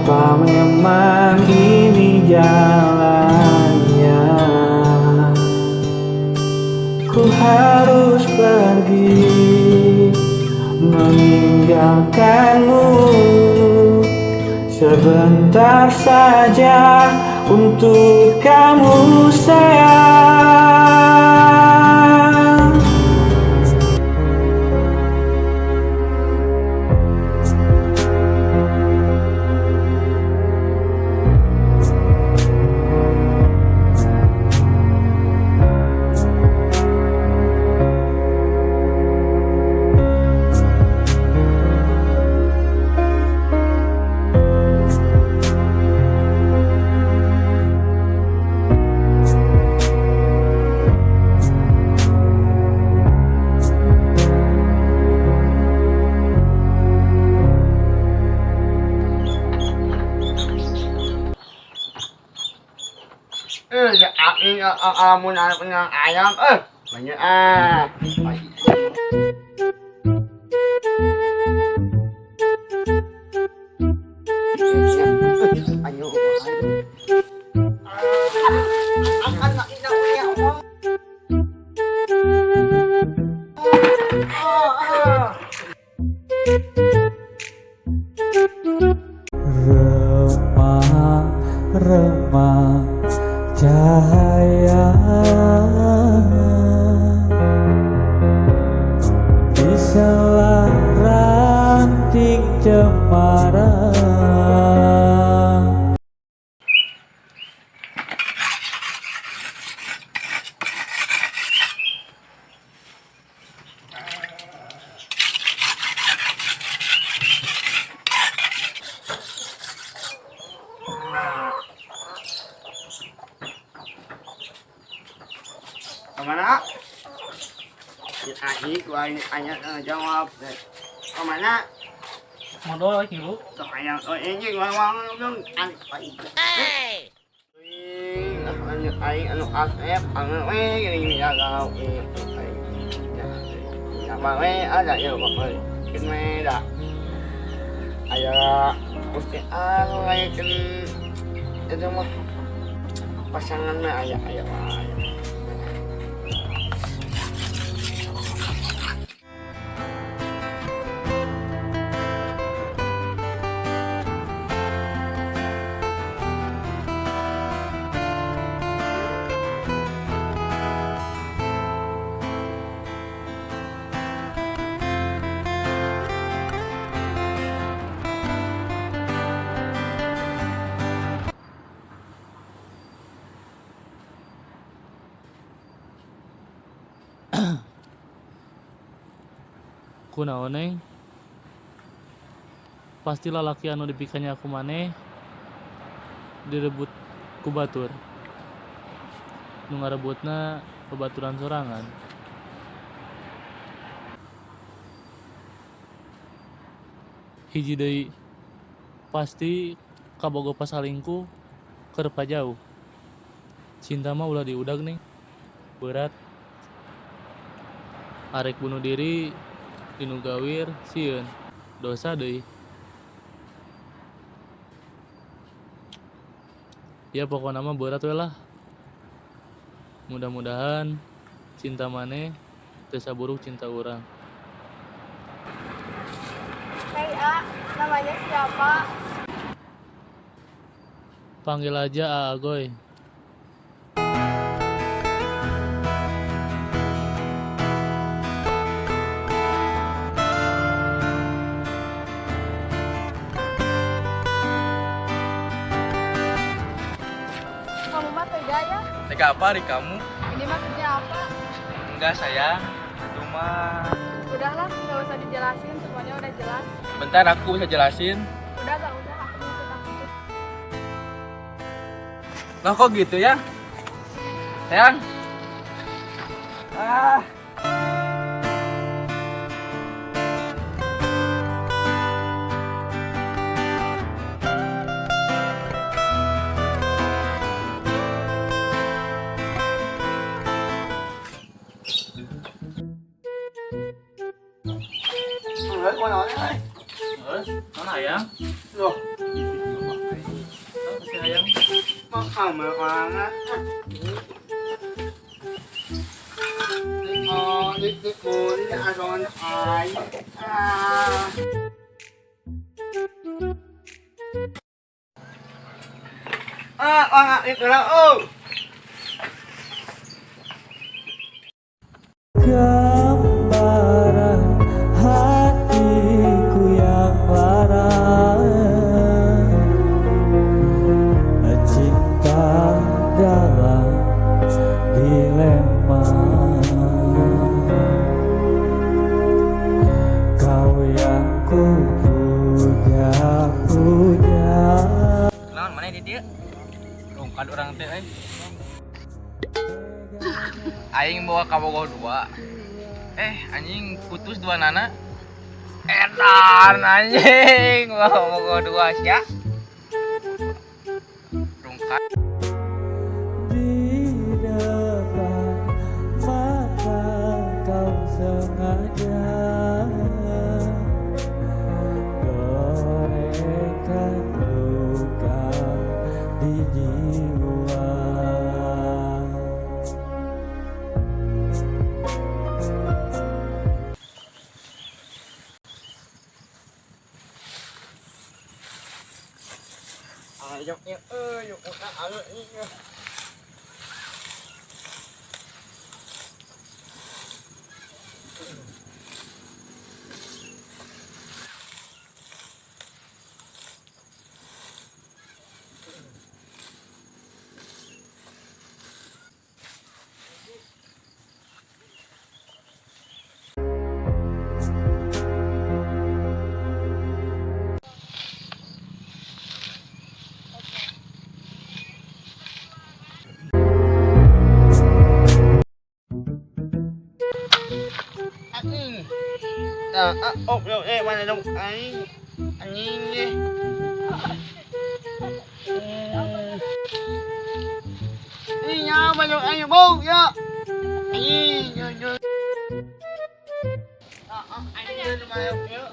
Apa memang ini jalannya? Ku harus pergi meninggalkanmu sebentar saja untuk kamu, sayang. Eh, ya, amun punya ayam, eh, banyak ah. Ayo, Remang-remang cahaya di sela ranting cemara. Kemana? Ahi, gua ini tanya jawab. Kemana? Modal lagi lu. Sok ayam, oh ini gua mau dong. Hey. Aing anu asep anu we gini ya kau ini ya mah we ada ya bapak kin we da aya mesti anu ngayakeun itu mah pasangan mah aya aya aya. Kunaon, Neng? Pasti lalaki anu dipikanya ku maneh direbut ku batur. Nu ngarebutna babaturan sorangan. Hiji deui, pasti kabogoh pasalingkuh keur pajauh. Cinta mah ulah diudag, Neng. Berat. Arek bunuh diri dinu gawir sieun dosa deui. Ya pokokna mah berat we lah. Mudah-mudahan cinta maneh teu saburuk cinta urang. Hei A, namanya siapa? Panggil aja Aagoy. Kamu mah tega ya? Tega apa hari kamu? Ini mah kerja apa? Enggak sayang, itu mah. Udahlah, nggak usah dijelasin, semuanya udah jelas. Bentar, aku bisa jelasin. Udah gak usah, aku mau ke kampus. Loh kok gitu ya? Sayang. Ah. Heuh, kunaon euy? Heuh, naon hayang? Loh. Ah, ah, itu lah, oh. Gambaran hatiku yang lara, cinta dalam dilema. Kau yang ku puja puja. Naon mana di dieu? Rungkad urang teh euy. Aing bawa kabogoh dua. Anjing putus dua nana. Edan anjing, bawa kabogoh dua sia. Rungkad. Di depan mata kau sengaja gorekan luka di jiwa. Ayo, ayo, ayo, ayo, ayo. Anjing. Ah, oh, mana dong? Anjing. Anjing. Ini apa dong? Ayo, bau ya. Anjing, yo. Ah, anjing mana yo?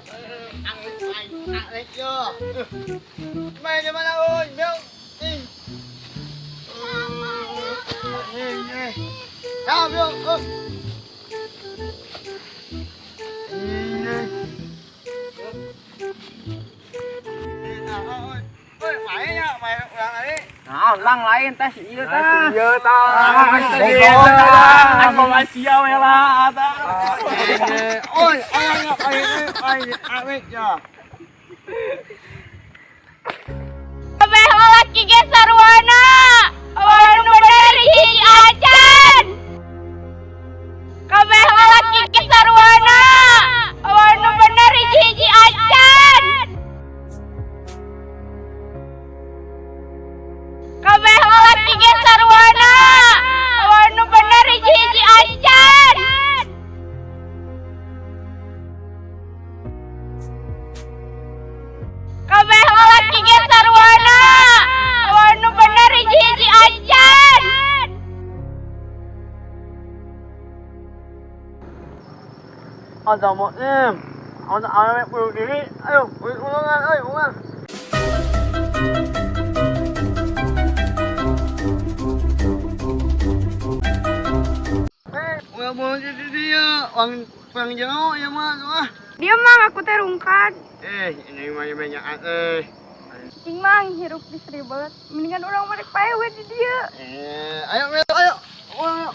Anjing, anjing, yo. Mana mana oh, yo. Ini. Ya, yo. Nah, lang lain teh si ieu tah. Ieu tah. Tah. Informasi we lah tah. Oi, oi, oi, oi, oi, ya. Kabeh lalaki ge sarwana. Nu bener hiji acan. Kabeh lalaki ge sarwana. Nu bener hiji acan. Kabeh lalaki ge sarwana. Nu bener hiji acan. Kabeh lalaki ge sarwana. Nu bener hiji acan. Ada mau em, ada anak bunuh diri, ayo, ulungan, ayo, ulungan. Ulah bunuh diri dia, orang perang jauh ya mah, ah. Dia mang aku teh rungkad. Ini mah banyak. Cing mang hirup di ribet. Mendingan urang merek pae we di dieu. Ayo, ayo, ayo. Ayo.